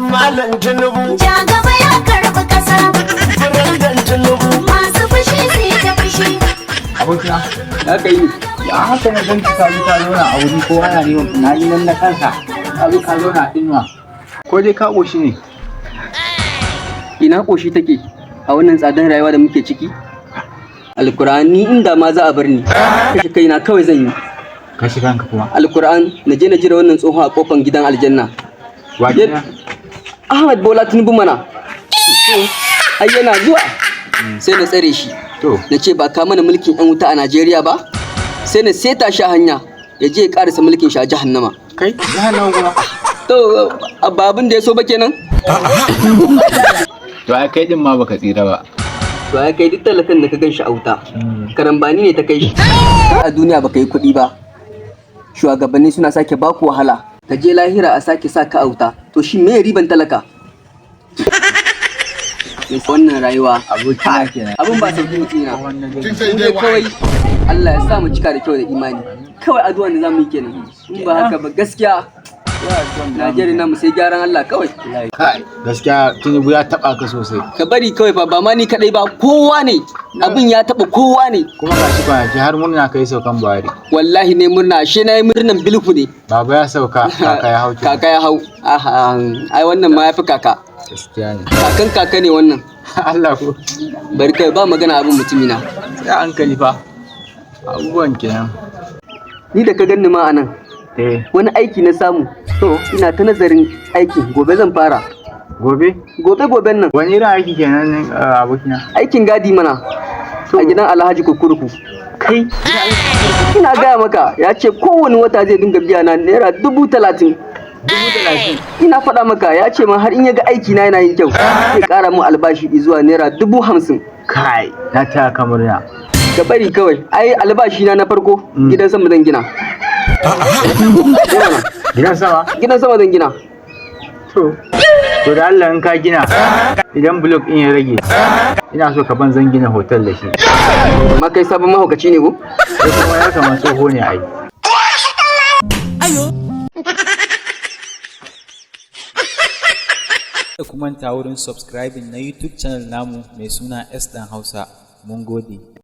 Malam Tinubu. Ja gaba ya karɓi ƙasa. President Tinubu. Masu fushi su yi ta fushi. Abokina. Ya kai ni. Ya haka na ganki ka zo ka zauna a wuri, kowa na neman na yi nan na kansa, ka zo ka zauna a inuwa. Ko dai ka ƙoshi ne? Ina ƙoshi take a wannan tsadar rayuwa da muke ciki? Alkur'an, ni inda ma za a bar ni, kashe kaina kawai zan yi. Kashe kanka kuma? Alkur'an, na je na jira wannan tsohon a kofan gidan aljanna. Wa kenan? Ahmad Bola Tinubu mana. Ai yana zuwa sai na tsare shi. Na ce ba ka mana mulkin yan wuta a Najeriya ba? Sai na seta shi a hanya ya je ya karasa mulkin shi a jahannama. Kai, jahannama kuma? To, ba abin da ya so ba kenan. To, ai kai din ma baka tsira ba. To, ai kai duk talakan da ka gan shi a wuta, karambani ne ta kai shi. A duniya baka yi kuɗi ba, shugabanni suna sake baku wahala, ka je lahira a sake sa ka a wuta. To, shi me riban talaka wannan rayuwa? Abokina kenan. Abin ba sauki, mutum na. Wannan Mu dai kawai Allah ya sa mu cika da kyau da imani kawai, addu'an da zamu yi kenan. In ba haka ba, gaskiya Najeriya namu sai gyaran Allah kawai. Kai, gaskiya Tinubu ya taba ka sosai. Ka bari kawai fa, ba ma ni kadai ba, kowa ne abin ya taba, kowa ne. Kuma gashi kwanaki har murna kai saukan Buhari. Wallahi ne murna, ashe na yi murnan bilku ne. Baba ya sauka, kaka ya hau kenan. Kaka ya hau. Aha, ai wannan ma yafi kaka. Gaskiya ne. Kakan kaka ne wannan. Allah ko. Bari kai, ba magana abin, mutumina. Sai a hankali fa, abubuwan kenan. Ni da ka ganni ma anan, wani aiki na samu. To, ina ta nazarin aikin, gobe zan fara. Gobe? Gobe goben nan. Wani irin aiki kenan ne, abokina? Aikin gadi mana, a gidan Alhaji Kukurku. Kai. Ina gaya maka, ya ce kowane wata zai dinga biya na naira 30,000. 30,000? Ina faɗa maka, ya ce ma har in ya ga aiki na yana yin kyau, zai ƙara min albashi zuwa naira 50,000. Kai, na taya ka murna. Ka bari kawai, ai albashi na na farko, gidan sama zan gina. Gidan sama? Gidan sama zan gina. To, da Allah in ka gina, idan block din ya rage, ina so ka ban, zan gina hotel da shi. Ma kai sabon mahaukaci ne ko? Sai kuma ya kamar tsoho ne ai. Kada ku manta wurin subscribing na YouTube channel namu mai suna S Dan Hausa. Mun gode.